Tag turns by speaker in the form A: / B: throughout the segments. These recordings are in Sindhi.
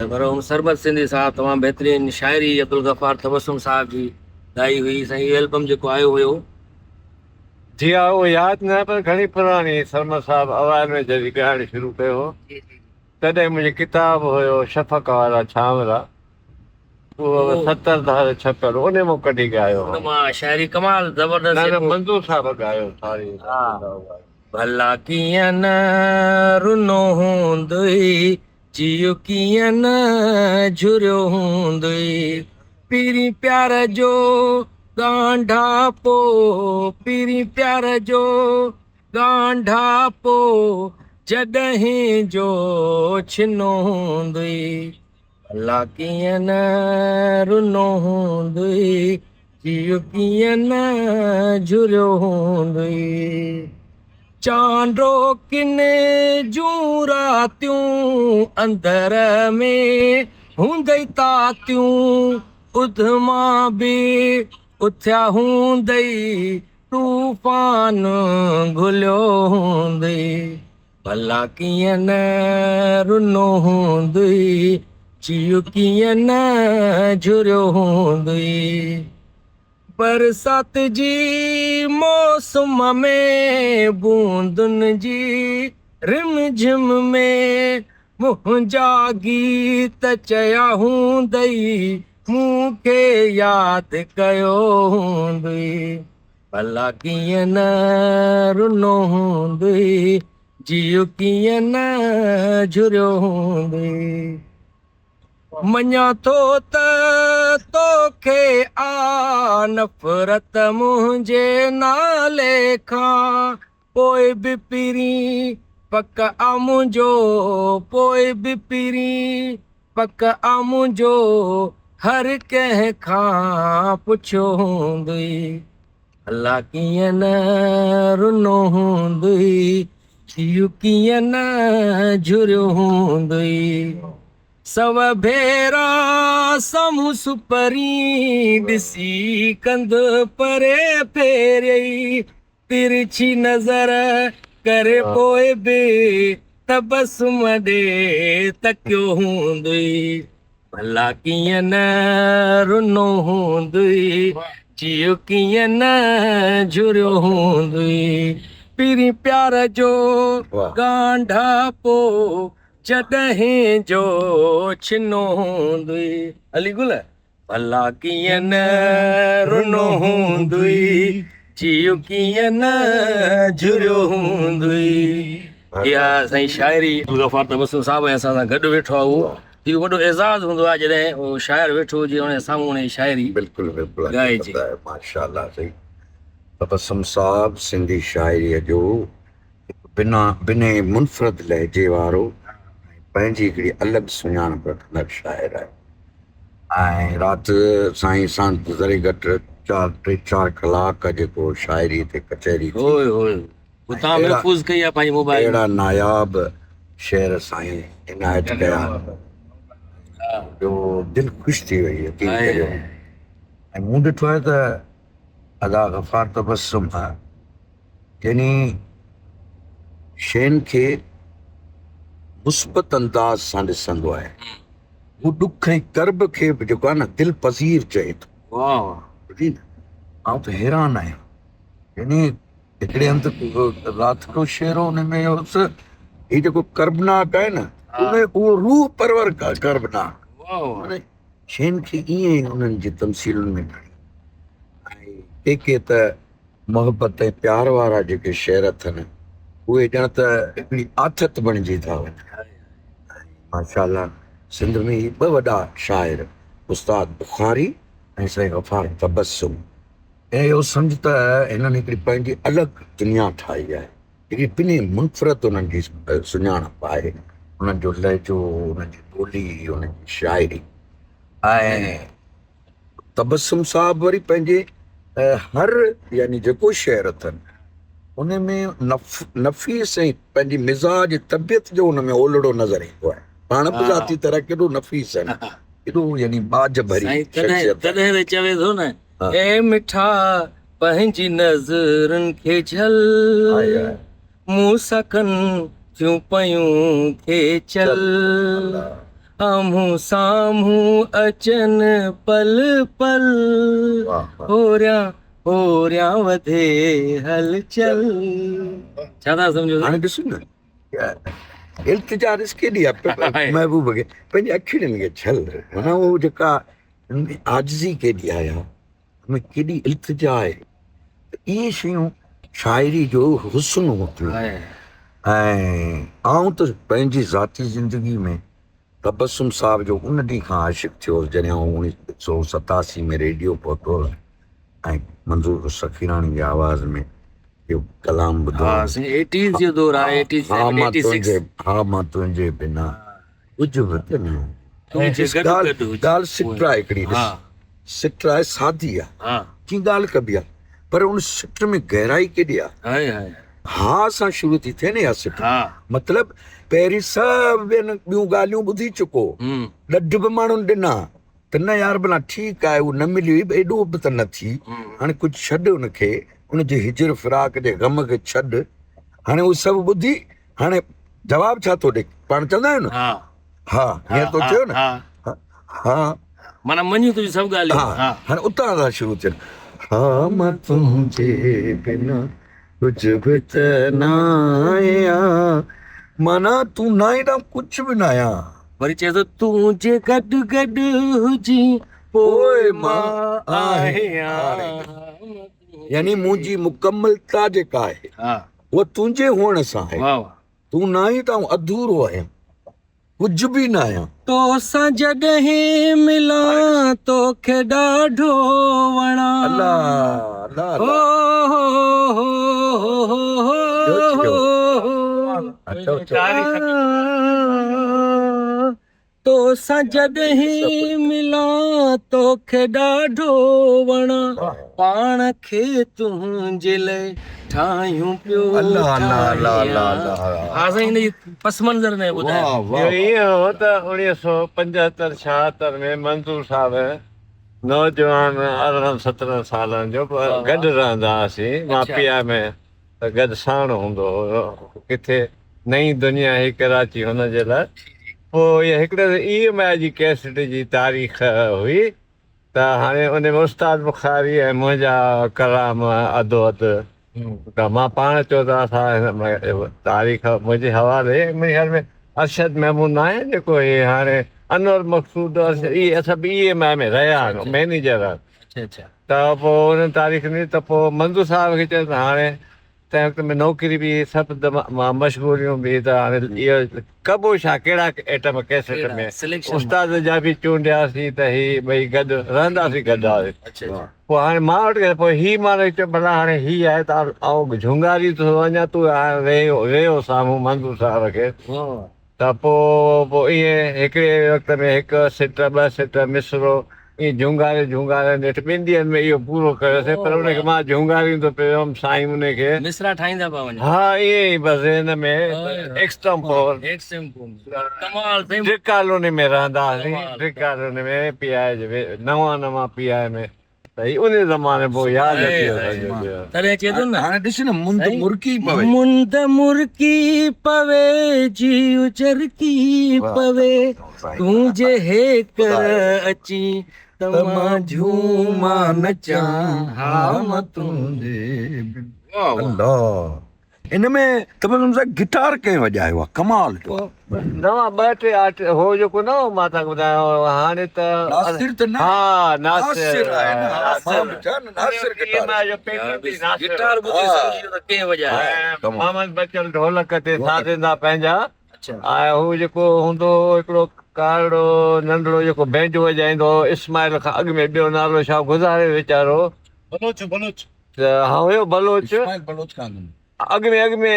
A: مرحوم سرمد سنڌي صاحب تمام بهترين شاعري عبدالغفار تبسم صاحب جي ڳائي هئي. سائين اهو البم جيڪو آيو هيو.
B: جي ها اهو ياد ناهي پر گهڻي پراڻي سرمد صاحب اوائل ۾ جڏهن ڳائڻ شروع ڪيو هو تڏهن منهنجي ڪتاب هيو شفق وارا ڇانورا اهو 70 ڌار ڇپيل انهي مان ڪڍي ڳايو
A: هو. ان مان شاعري ڪمال زبردست.
B: نه نه منظور صاحب ڳايو ساري.
A: ڀلا ڪيئن نه رنو هوندئي جيء ڪيئن نه جهريو هوندئي. پرين پيار جو ڳانڍاپو، پرين پيار جو ڳانڍاپو، جڏهن جو ڇنو هوندئي. ڀلا ڪيئن نه رنو هوندئي، جيء ڪيئن نه جهريو هوندئي. چانڊوڪين جون راتيون اندر ۾ هوندئي تاتيون، اڌما به اٿيا هوندئي، طوفان گهليو هوندئي. ڀلا ڪيئن نه رنو هوندئي، جيء ڪيئن نه جهريو هوندئي. برسات جي موسم ۾ بوندن جي رم جھم ۾ منهنجا گيت چيا هوندئي، مون کي ياد ڪيو هوندئي. ڀلا ڪيئن نه رنو هوندئي، جيء ڪيئن نه جهريو هوندئي. مڃان ٿو ته توکي آ نفرت منهنجي نالي کان، پوء به پرين پڪ آ منهنجو، پوء به پرين پڪ آ منهنجو، هر ڪنهن کان پڇيو هوندئي. ڀلا ڪيئن نه رنو هوندئي، جيء ڪيئن نه جهريو هوندئي. سو ڀيرا سامهون سپرين ڏسي ڪنڌ پري ڦيريئي، ترڇي نظر ڪري پوء به تبسم ڏي تڪيو هوندئي. ڀلا ڪيئن نه رنو هوندئي، جيء ڪيئن نه جهريو هوندئي. پرين پيار جو ڳانڍاپو جڏهن جو ڇنو هوندئي. علي گل ڀلا ڪيئن نه رنو هوندئي، جيء ڪيئن نه جهريو هوندئي. اها سائين شاعري عبدالغفار تبسم صاحب ۽ اسان سان گڏ ويٺو آهي اهو اهو وڏو اعزاز هوندو آهي جڏهن اهو شاعر ويٺو هجي ان جي سامهون ان جي شاعري
C: بلڪل بلڪل
A: ڳائجي.
C: حقيقت آهي ماشاءالله سائين تبسم صاحب سنڌي شاعريء جو هڪ بنا بنهه منفرد لهجي وارو ۽ پنهنجي هڪڙي الڳ سڃاڻپ رکندڙ شاعر آهي ۽ رات سائين سان ذري گهٽ چار ٽي چار ڪلاڪ جيڪو شاعري تي ڪچهري ٿي
A: هوئي هوئي اتان محفوظ ڪئي آهي پنهنجي موبائل
C: اهڙا ناياب شعر سائين عنايت ڪيا جو دل خوش ٿي وئي يقين ڪريو ۽ مون ڏٺو آهي ته ادا غفار تبسم يعني شين کي مثبت انداز سان ڏسندو آهي. هو ڏک ۽ ڪرب کي به جيڪو آهي نه دلپذير چئي ٿو.
A: واهه واهه.
C: ٻڌي نه آئون ته حيران آهيان. يعني هڪڙي هنڌ رات جو شعر هو ان ۾ هوس هي جيڪو ڪربناڪ آهي نه ان ۾ اهو روح پرور ڪربناڪ.
A: واهه واهه.
C: معنيٰ شين کي ائين ئي انهن جي تمثيلن ۾ کڻي ۽ ڪي ڪي ته محبت ۽ پيار وارا جيڪي شعر اٿن اهي ڄڻ ته هڪڙي آٿت بڻجي ٿا وڃن. ۽ ماشاء الله سنڌ ۾ هي ٻه وڏا شاعر استاد بخاري ۽ سائين غفار تبسم ۽ اهو سمجهه ته هنن هڪڙي پنهنجي الڳ دنيا ٺاهي آهي هڪڙي بنهه منفرد انهن جي سڃاڻپ آهي انهن جو لهجو انهن جي ٻولي انهن جي شاعري ۽ تبسم صاحب وري پنهنجي هر يعني جيڪو شعر اٿن ان ۾ نفيس ۽ پنهنجي مزاج طبيعت جو ان ۾ اولڙو نظر ايندو آهي. پاڻ به ذاتي طرح ڪيڏو نفيس آهن، ڪيڏو يعني ٻاجهه ڀري شخصيت آهي.
A: تڏهن ته چوي ٿو نه، اي مٺا پنهنجي نظرن کي جهل، مون سان ڪن ٿيون پيون کيچل. آمهون سامهون اچن پل پل هوريان هوريان وڌي هلچل. ڇا ٿا سمجهو؟
C: هاڻي ڏس نه التجا ڏس ڪيڏي آهي محبوب کي پنهنجي اکين کي ڇل معنيٰ اهو جيڪا ان ۾ عاجزي ڪيڏي آهي ان ۾ ڪيڏي التجا آهي ته اهي شيون شاعري جو حسن هونديون آهن ۽ آئون ته پنهنجي ذاتي زندگي ۾ تبسم صاحب جو ان ڏينهن کان عاشق ٿيو هوس جڏهن آئون اوڻيهه سو 87 ۾ ريڊيو پهتو هوس ۽ منظور سخيراڻي جي آواز ۾ اهو ڪلام ٻڌو
A: ها سائين ايٽيز جو دور آهي ايٽي
C: ها مان تنهنجي ها مان تنهنجي بنا ڪجهه به ته نه
A: تنهنجي گڏ گڏ هجي
C: ڳالهه سٽ آهي هڪڙي ڏس سٽ آهي سادي آهي ڪي ڳالهه ڪبي آهي پر ان سٽ ۾ گهرائي ڪيڏي آهي ها سان شروع ٿي ٿئي نه اها سٽ مطلب پهرين سڀ ٻين ٻيون ڳالهيون ٻڌي چڪو ڏڍ به ماڻهن ڏنا ته نه يار ڀلا ٺيڪ آهي هو نه ملي هئي ايڏو به ته نه ٿي هاڻي ڪجهه ڇڏ ان کي ان جي هجر فراق جي غم کي ڇڏ هاڻي هو سڀ ٻڌي هاڻي جواب ڇا ٿو ڏي پاڻ چوندا آهيون نه ها هينئر تو چيو نه ها
A: معنيٰ مڃيون تنهنجون سڀ ڳالهيون
C: ها هاڻي اتان ٿا شروع ٿين ها مان تنهنجي بنا ڪجهه به ته ناهيان معنيٰ تون ناهين ته آئون ڪجهه به ناهيان.
A: وري چئي ٿو تون جي گڏ گڏ هجين پوء مان آهيان.
C: يعني منهنجي مڪملتا جيڪا آهي اها تنهنجي هئڻ سان آهي. تون ناهين ته آئون اڌورو آهيان. ڪجهه به نه آهيان.
A: توسان جڏهن ملان توکي ڏاڍو وڻان.
C: الله الله الله.
A: توسان جڏهن ملان توکي ڏاڍو وڻان. پاڻ کي تنهنجي لئه ٺاهيون پيو
C: الله الله الله الله الله.
A: ها سائين ان جي پس منظر ۾ ٻڌايو.
C: واه واه.
B: اهو ائين هو ته 1975 76 ۾ منظور صاحب نوجوان 18 17 سالن جو گڏ رهندا هئاسين مان پي آء ۾ ته گڏ ساڻ هوندو هو ڪٿي نئين دنيا هئي ڪراچي هن جي لاء پوء اها هڪڙي اي ايم I جي ڪيسٽ جي تاريخ هئي ته هاڻي ان ۾ استاد بخاري ۽ منهنجا ڪلام اڌو اڌ ته مان پاڻ چيو ته اسان هن تاريخ منهنجي حوالي منهنجي خيال ۾ ارشد محمود ناهي جيڪو هي هاڻي انور مقصود ارشد اهي سڀ اي ايم I ۾ رهيا آهن مئنيجر آهن ته پوء انهن تاريخ ڏني ته پوء منظور صاحب کي چيو ته هاڻي تنهن وقت ۾ نوڪري به هئي سڀ مشغوليون به ته هاڻي اهو ڪبو ڇا ڪهڙا ائٽم ڪيسٽ ۾ استاد جا به چونڊياسين ته هي ٻئي گڏ رهنداسين گڏ هاڻي پوء هاڻي مان وٽ پوء هي ماڻهو چيو ڀلا هاڻي هي آهي ته آئون جهونگاري ٿو وڃان تون ويهو سامهون منظور صاحب کي ته پوء پوء ائين هڪڙي وقت ۾ هڪ سٽ، ٻه سٽ، مصرعو ائين جهونگاري جهونگاري نيٺ ٻن ڏينهن ۾ اهو پورو ڪيوسين پر ان کي مان جهونگاريندو پيو ويم سائين ان کي.
A: مصرعا ٺاهيندا پيا وڃو.
B: ها ائين ئي بس ذهن ۾ ايڪسٽمپور.
A: ايڪسٽمپور ڪمال سائين.
B: ڊرگ ڪالوني ۾ رهندا هئاسين ڊرگ ڪالوني ۾ پي آء جي نوان نوان پي آء ۾ ته هي انهي زماني پوء ياد اچي ويو سڄو ڏينهن.
A: تڏهن چئي ٿو نه.
C: هاڻي ڏس نه مند مرڪي پوي.
A: مند مرڪي پوي جيء جرڪي پوي تون جي هيڪر اچين ته مان جهومان نچان ها مان
C: تنهنجي الله. ان ۾ ته بس صاحب گٽار ڪنهن وڄايو آ ڪمال جو.
B: نوان ٻه ٽي آرٽ هو جيڪو نه هو مان توهان کي ٻڌايان هاڻي ته
C: ناصر ته نه
B: ها ناصر
C: آهي نه ها مان به چوان نه ناصر گٽار
A: گٽار ٻڌي سمجهي ويو ته ڪنهن وڄايو
B: ۽ محمد بچل ڍولڪ تي سازيندا پنهنجا ۽ هو جيڪو هوندو هو هڪڙو ڪارڙو ننڍڙو جيڪو بينجو وڄائيندو هو اسماعيل کان اڳ ۾ ٻيو نالو ڇا گذاري ويچارو
D: بلوچ بلوچ
B: ته ها هيو بلوچ.
C: اسماعيل بلوچ کان اڳ ۾.
B: اڳ ۾ اڳ ۾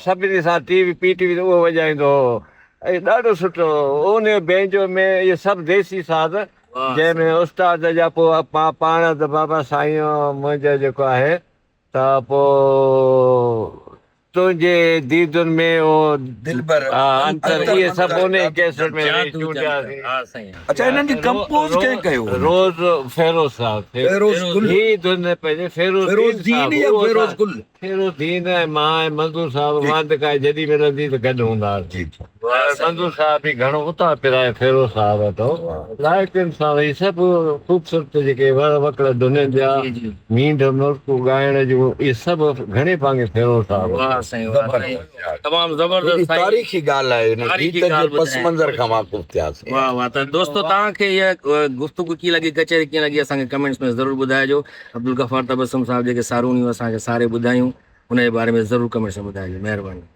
B: سڀني سان ٽي وي پي ٽي وي تي اهو وڄائيندو هو ۽ ڏاڍو سٺو هو ان جو بينجو ۾ اهي سڀ ديسي ساز جنهن ۾ استاد جا پوء پاڻ ته بابا سائين منهنجو جيڪو آهي ته پوء تنهنجي ديدن ۾ او
C: دلبر
B: انتر اهي سڀ انهي ڪيسٽ ۾ ويهي چونڊياسين.
C: اڇا انهن جي ڪمپوز ڪنهن ڪيو؟
B: روز فيروز صاحب
C: فيروز گل
B: هي ڌن پنهنجي
C: فيروز دين يا فيروز گل؟
B: خيرالدين ۽ مان ۽ منظور صاحب واندڪائي جڏهن ملندي ته گڏ هوندا هئاسين. منظور صاحب به گهڻو اتان پرايو فيروز صاحب وٽو. لائق انسان هي سڀ خوبصورت جيڪي ور وڪڙ دنين جا مينڍ مرڪون ڳائڻ جون اهي سڀ گهڻي ڀاڱي فيروز صاحب وٽ.
A: واه سائين واه سائين تمام زبردست سائين.
C: تاريخي ڳالهه آهي ان گيت جي پس منظر کان واقف ٿياسين.
A: واه واه ته دوستو توهان کي هيء گفتگو ڪيئن لڳي ڪچهري ڪيئن لڳي اسان کي ڪمينٽس ۾ ضرور ٻڌائجو. عبدالغفار تبسم صاحب جيڪي سارونيون اسان کي ساري ٻڌايون ان جي باري ۾ ضرور ڪمينٽس ۾ ٻڌائجو مهرباني.